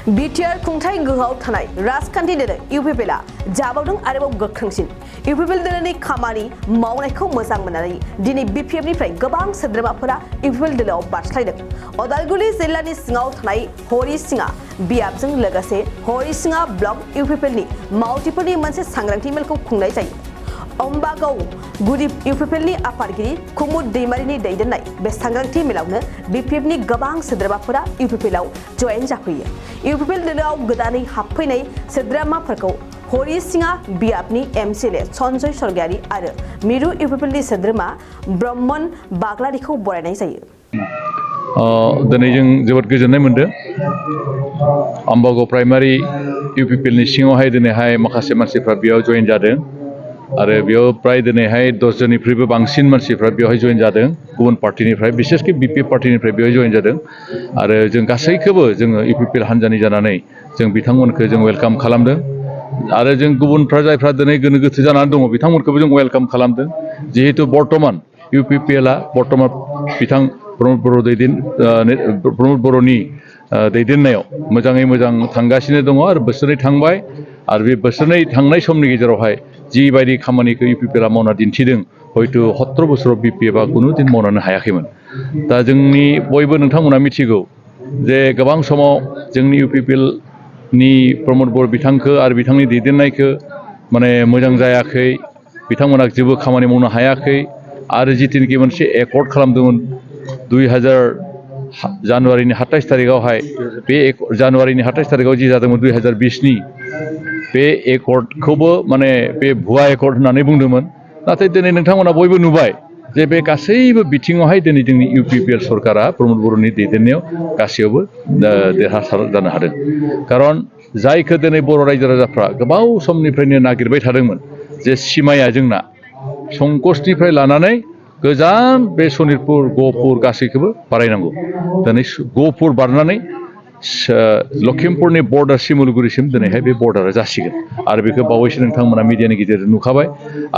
BTR खुंथाय गोहोआव थानाय राजखान्थि दोलो इउपिपिएलआ जाबावदों आरोबाव गोख्रोंसिन इउपिपिएल दोलोनि खामानि मावनायखौ मोजां मोननानै दिनै बिपिएफनिफ्राय गोबां सोद्रोमाफोरा इउपिपिएल दोलोआव बारस्लायदों। अदालगुरि जिल्लानि सिङाव थानाय हरिसिङा बियाबजों लोगोसे हरिसिङा ब्लक इउपिपिएलनि मावथिफोरनि मोनसे सांग्रांथि मेलखौ खुंनाय जायो। अम्बागाव गुदि इउपिपिएलनि आफादगिरि कुमुद दैमारिनि दैदेननाय बे सांग्रांथि मेलावनो बिपिएफनि गोबां सोद्रोमाफोरा इउपिपिएलआव जयेन जाफैयो। इउपिपिएल दोलोआव गोदानै हाबफैनाय सोद्रोमाफोरखौ हरिसिङा बियाबनि एमसिएलए सन्जय सरगियारि आरो मिरु इउपिपिएलनि सोद्रोमा ब्रह्मन बाग्लारिखौ बरायनाय जायो। दिनै जों जोबोद गोजोननाय मोनदों। अम्बागाव प्राइमारि इउपिपिएलनि सिङावहाय दिनैहाय माखासे मानसिफ्रा बेयाव जयेन जादों आरो बेयाव प्राय दिनैहाय 10 जननिख्रुइबो बांसिन मानसिफ्रा बेवहाय जयेन जादों गुबुन पार्टिनिफ्राय बिसेसकि बिपिएफ पार्टिनिफ्राय बेवहाय जयेन जादों आरो जों गासैखौबो जोङो इउपिपिएल हान्जानि जानानै जों बिथांमोनखौ जों वेलकाम खालामदों आरो जों गुबुनफ्रा जायफ्रा दिनै गोनो गोथो जानानै दङ बिथांमोनखौबो जों वेलकाम खालामदों। जिहेतु बर्तमान इउपिपिएलआ बर्तमान बिथां प्रमद बर'नि दैदेननायाव मोजाङै मोजां थांगासिनो दङ आरो बोसोरनै थांबाय आरो बे बोसोरनै थांनाय समनि गेजेरावहाय जिबायदि खामानिखौ इउपिपिएलआ मावना दिन्थिदों हयथ' 17 बोसोराव बिपिएफआ कुनु दिन मावनो हायाखैमोन। दा जोंनि बयबो नोंथांमोना मिथिगौ जे गोबां समाव जोंनि इउपिपिएलनि प्रमद बर' बिथांखौ आरो बिथांनि दैदेननायखौ माने मोजां जायाखै, बिथांमोना जेबो खामानि मावनो हायाखै आरो जिथुनिखि मोनसे एकर्ड खालामदोंमोन 2000 जानुवारिनि 27 तारिखआवहाय बे जानुवारिनि 27 तारिखआव जि जादोंमोन 2020नि बे एकर्डखौबो माने बे भुवा एकर्ड होननानै बुंदोंमोन। नाथाय दिनै नोंथांमोना बयबो नुबाय जे बे गासैबो बिथिङावहाय दिनै जोंनि इउपिपिएल सरकारा प्रमद बर'नि दैदेननायाव गासैयावबो देरहासार जानो हादों। खारन जायखौ दिनै बर' रायजो राजाफ्रा गोबाव समनिफ्रायनो नागिरबाय थादोंमोन जे सिमाया जोंना संकसनिफ्राय लानानै गोजान बे सनितपुर गहपुर गासैखौबो बारायनांगौ। दिनै गहपुर बारनानै लखिमपुरनि बर्डार सिमुलुगुरिसिम दिनैहाय बे बर्डारा जासिगोन आरो बेखौ बावैसो नोंथांमोना मिडियानि गेजेरजों नुखाबाय।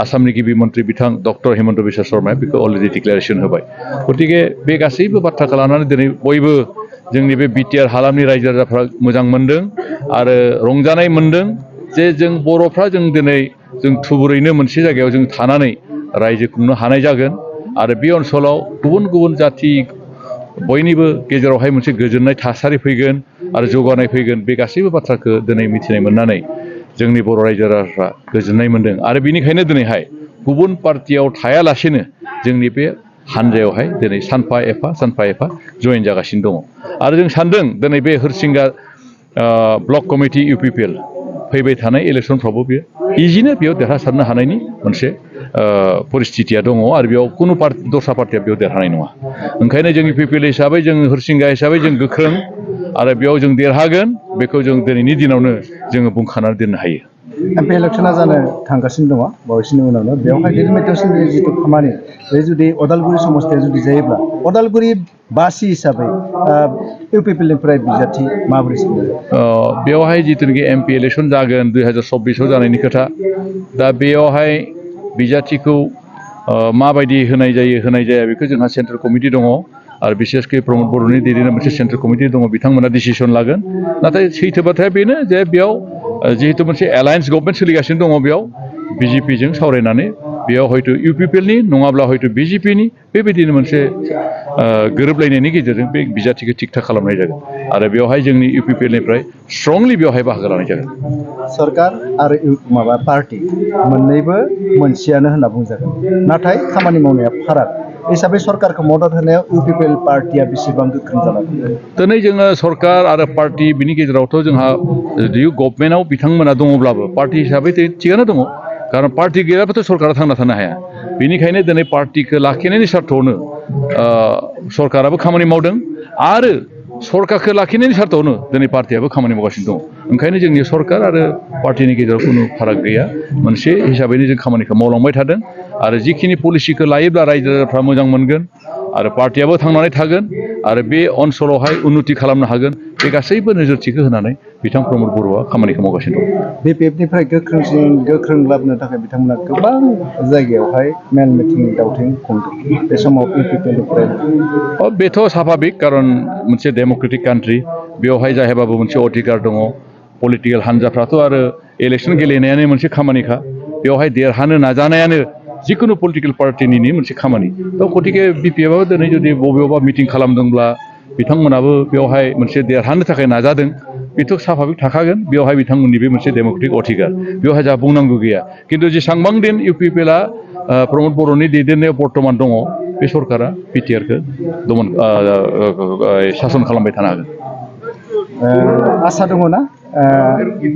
आसामनि गिबि मन्त्रि बिथां डक्टर हिमन्त बिश्व शर्माया बेखौ अलरेडि डिक्लेरेसन होबाय। गतिके बे गासैबो बाथ्राखौ लानानै दिनै बयबो जोंनि बे बिटिआर हालामनि रायजो राजाफ्रा मोजां मोनदों आरो रंजानाय मोनदों जे जों बर'फ्रा जों दिनै जों थुबुरैनो मोनसे जायगायाव जों थानानै रायजो खुंनो हानाय जागोन आरो बे ओनसोलाव गुबुन गुबुन जाथि बयनिबो गेजेरावहाय मोनसे गोजोननाय थासारि फैगोन आरो जौगानाय फैगोन। बे गासैबो बाथ्राखौ दिनै मिथिनाय मोननानै जोंनि बर' रायजो राजाफ्रा गोजोननाय मोनदों आरो बेनिखायनो दिनैहाय गुबुन पार्टियाव थायालासेनो जोंनि बे हानजायावहाय दिनै सानफा एफा जयेन जागासिनो दङ आरो जों सानदों दिनै बे हरिसिङा ब्लक कमिटि इउपिपिएल फैबाय थानाय इलेक्सनफ्रावबो बेयो इजिनो बेयाव देरहासारनो हानायनि मोनसे परिस्थितिया दङ आरो बेयाव कुनु दस्रा पार्टिया बेयाव देरहानाय नङा। ओंखायनो जों इउपिपिएल हिसाबै जों हरिसिङा हिसाबै जों गोख्रों आरो बेयाव जों देरहागोन बेखौ जों दिनैनि दिनावनो जोङो बुंखानानै दोननो हायो। एमपि इलेक्सना जानो थांगासिनो दङ बावैसोनि उनावनो बेवहाय डेलिमिटेसननि जिथु खामानि बे जुदि अदालगुरि समस्थिया जुदि जायोब्ला अदालगुरि बासि हिसाबै इउपिपिएलनिफ्राय बिजाथि माबोरै सोलियो? बेवहाय जिथुनिखि एमपि इलेक्सन जागोन 2024आव जानायनि खोथा दा बेयावहाय बिजाथिखौ माबायदि होनाय जाया बेखौ जोंहा सेन्ट्रेल कमिटि दङ आरो बिसेसकै प्रमद बर'नि दैदेननाय मोनसे सेन्ट्रेल कमिटि दङ बिथांमोना डिसिसन लागोन। नाथाय सैथो बाथ्राया बेनो जे बेयाव जिहेतु मोनसे एलायन्स गभर्नमेन्ट सोलिगासिनो दङ बेयाव बिजेपिजों सावरायनानै बेयाव हयथ' इउपिपिएलनि नङाब्ला हयथ' बिजेपिनि बेबायदिनो मोनसे गोरोबलायनायनि गेजेरजों बे बिजाथिखौ थिग थाक खालामनाय जागोन आरो बेवहाय जोंनि इउपिपिएलनिफ्राय स्ट्रंलि बेवहाय बाहागो लानाय जागोन। सरकार आरो पार्टि मोननैबो मोनसेयानो होनना बुंजागोन नाथाय खामानि मावनाया फाराग हिसाबै सरकारखौ मदद होनायाव इउपिपिएल पार्टिया बेसेबां गोख्रों जानांगौ? दिनै जोङो सरकार आरो पार्टि बिनि गेजेरावथ' जोंहा जुदि गभर्नमेन्टआव बिथांमोना दङब्लाबो पार्टि हिसाबै थिगानो दङ खारन पार्टि गैयाबाथ' सरकारा थांना थानो हाया। बेनिखायनो दिनै पार्टिखौ लाखिनायनि सार्थआवनो सरकाराबो खामानि मावदों आरो सरकारखौ लाखिनायनि सार्थआवनो दिनै पार्टियाबो खामानि मावगासिनो दङ। ओंखायनो जोंनि सरकार आरो पार्टिनि गेजेराव खुनु फाराग गैया मोनसे हिसाबैनो जों खामानिखौ मावलांबाय थादों आरो जिखिनि पलिसिखौ लायोब्ला रायजो राजाफ्रा मोजां मोनगोन आरो पार्टियाबो थांनानै थागोन आरो बे ओनसोलावहाय उन्नति खालामनो हागोन बे गासैबो नोजोरथिखौ होनानै बिथां प्रमद बर'आ खामानिखौ मावगासिनो दं बिपिएफनिफ्राय गोख्रों लाबोनो थाखाय बिथांमोना गोबां जायगायावहाय मेल मिटिं दावथिं खुंदों बे समाव इउपिपिएलनिफ्राय बेथ' साभाबिक कारन मोनसे डेम'क्रेटिक कान्ट्रि बेवहाय जाहायबाबो मोनसे अधिकार दङ पलिटिकेल हान्जाफ्राथ' आरो इलेक्सन गेलेनायानो मोनसे खामानिखा बेवहाय देरहानो नाजानायानो जिकुनु पलिटिकेल पार्टिनिनो मोनसे खामानि थ' गतिके बिपिएफआबो दिनै जुदि बबेयावबा मिटिं खालामदोंब्ला बिथांमोनाबो बेवहाय मोनसे देरहानो थाखाय नाजादों बेथ' साभाबिक थाखागोन बेवहाय बिथांमोननि बे मोनसे डेम'क्रेटिक अधिकार बेवहाय जा बुंनांगौ गैया खिन्थु जेसेबां दिन इउपिपिएलआ प्रमद बर'नि दैदेननायाव बर्थमान दङ बे सरकारा बिटिआरखौ दमन सासन खालामबाय थानो हागोन आसा दङ ना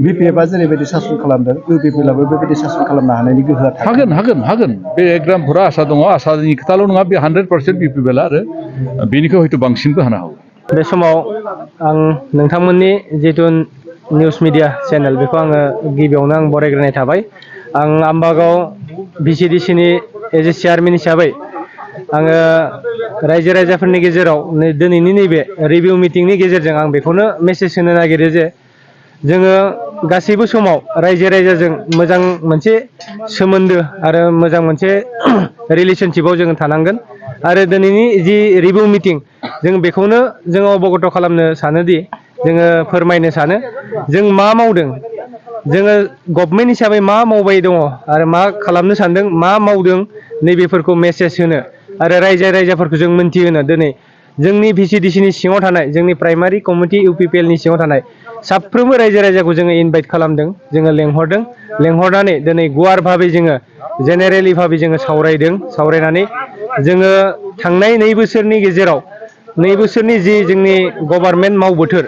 बिपिएफआ जेरैबायदि सासन खालामदों इउपिपिएलआबो बेबायदि सासन खालामनो हानायनि गोहोआ हागोन बे एकदम फुरा आसा दङ आसानि खोथाल' नङा बे 100% बिपिएलआ आरो बेनिखौ हयथ' बांसिनबो हानो हागौ बे समाव आं नोंथांमोननि जितु निउस मिडिया चेनेल बेखौ आङो गिबियावनो आं बरायग्रोनाय थाबाय आं आम्बागाव भिसिडिसिनि एज ए चेयारमेन हिसाबै आङो रायजो राजाफोरनि गेजेराव दिनैनि नैबे रिभिउ मिटिंनि गेजेरजों आं बेखौनो मेसेज होनो नागिरो जे जोङो गासैबो समाव रायजो राजाजों मोजां मोनसे सोमोन्दो आरो मोजां मोनसे रिलेशनशिपआव जोङो थानांगोन आरो दिनैनि जि रिभिउ मिटिं जों बेखौनो जोङो अबगत खालामनो सानोदि जोङो फोरमायनो सानो जों मा मावदों जोङो गभर्नमेन्ट हिसाबै मा मावबाय दङ आरो मा खालामनो सानदों मा मावदों नैबेफोरखौ मेसेज होनो आरो रायजोफोरखौ जों मोनथिहोनो दिनै जोंनि भिसिडिसिनि सिङाव थानाय जोंनि प्राइमारि कमिटि इउपिपिएलनि सिङाव थानाय साफ्रोमबो रायजो राजाखौ जोङो इनभाइट खालामदों जोङो लेंहरनानै दिनै गुवार भाबै जोङो जेनेरेलि भाबै जोङो सावरायनानै जोङो थांनाय 2 बोसोरनि गेजेराव 2 बोसोरनि जि जोंनि गभर्नमेन्ट मावबोथोर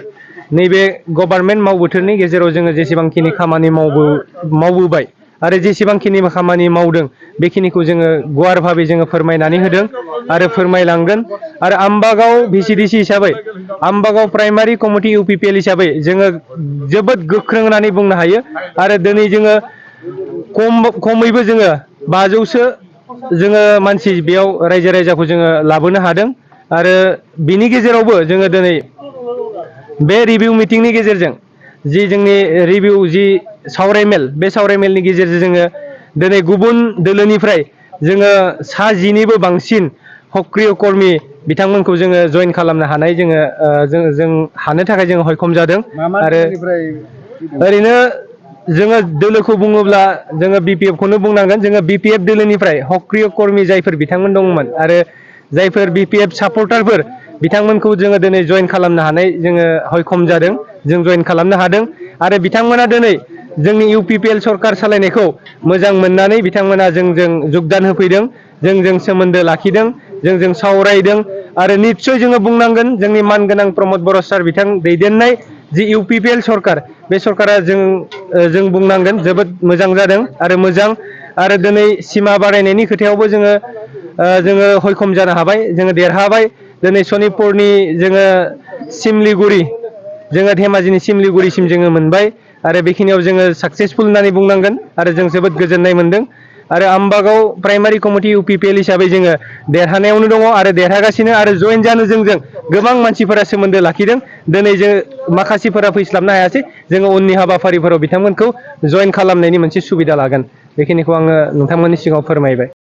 नैबे गभर्नमेन्ट मावबोथोरनि गेजेराव जोङो जेसेबांखिनि खामानि मावबोबाय आरो जेसेबांखिनि खामानि मावदों बेखिनिखौ जोङो गुवार भाबै जोङो फोरमायनानै होदों आरो फोरमायलांगोन आरो आम्बागाव भिसिडिसि हिसाबै आम्बागाव प्राइमारि कमिटि इउपिपिएल हिसाबै जोङो जोबोद गोख्रों होननानै बुंनो हायो आरो दिनै जोङो खमैबो जोङो 500सो जोङो मानसि बेयाव रायजो राजाखौ जोङो लाबोनो हादों आरो बिनि गेजेरावबो जोङो दिनै बे रिभिउ मिटिंनि गेजेरजों जि जोंनि रिभिउ जि सावरायमेल बे सावरायमेलनि गेजेरजों जोङो दिनै गुबुन दोलोनिफ्राय जोङो 10निबो बांसिन सक्रिय कर्मि बिथांमोनखौ जोङो जइन खालामनो हानाय जों हानो थाखाय जोङो हयखम जादों आरो ओरैनो जोङो दोलोखौ बुङोब्ला जोङो बिपिएफखौनो बुंनांगोन जोङो बिपिएफ दोलोनिफ्राय सक्रिय कर्मि जायफोर बिथांमोन दंमोन आरो जायफोर बिपिएफ सापर्टारफोर बिथांमोनखौ जोङो दिनै जइन खालामनो हानाय जोङो हयखम जादों जों जइन खालामनो हादों आरो बिथांमोना दिनै जोंनि इउपिपिएल सरकार सालायनायखौ मोजां मोननानै बिथांमोना जोंजों जगदान होफैदों जोंजों सोमोन्दो लाखिदों जोंजों सावरायदों आरो निस्सय जोङो बुंनांगोन जोंनि मानगोनां प्रमद बर' सार बिथां दैदेननाय जि इउपिपिएल सरकार बे सरकारा जों बुंनांगोन जोबोद मोजां जादों आरो मोजां आरो दिनै सिमा बारायनायनि खोथायावबो जोङो हयखम जानो हाबाय जोङो देरहाबाय दिनै सनितपुरनि जोङो सिमलिगुरि जोङो धेमाजिनि सिमलिगुरिसिम जोङो मोनबाय आरो बेखिनियाव जोङो साक्सेसफुल होननानै बुंनांगोन आरो जों जोबोद गोजोननाय मोनदों आरो आम्बागाव प्राइमारि कमिटि इउपिपिएल हिसाबै जोङो देरहानायावनो दङ आरो देरहागासिनो आरो जइन जानो जोंजों गोबां मानसिफोरा सोमोन्दो लाखिदों दिनै जों माखासेफोरा फैस्लाबनो हायासै जोङो उननि हाबाफारिफोराव बिथांमोनखौ जइन खालामनायनि मोनसे सुबिदा लागोन बेखिनिखौ आङो नोंथांमोननि सिगाङाव फोरमायबाय।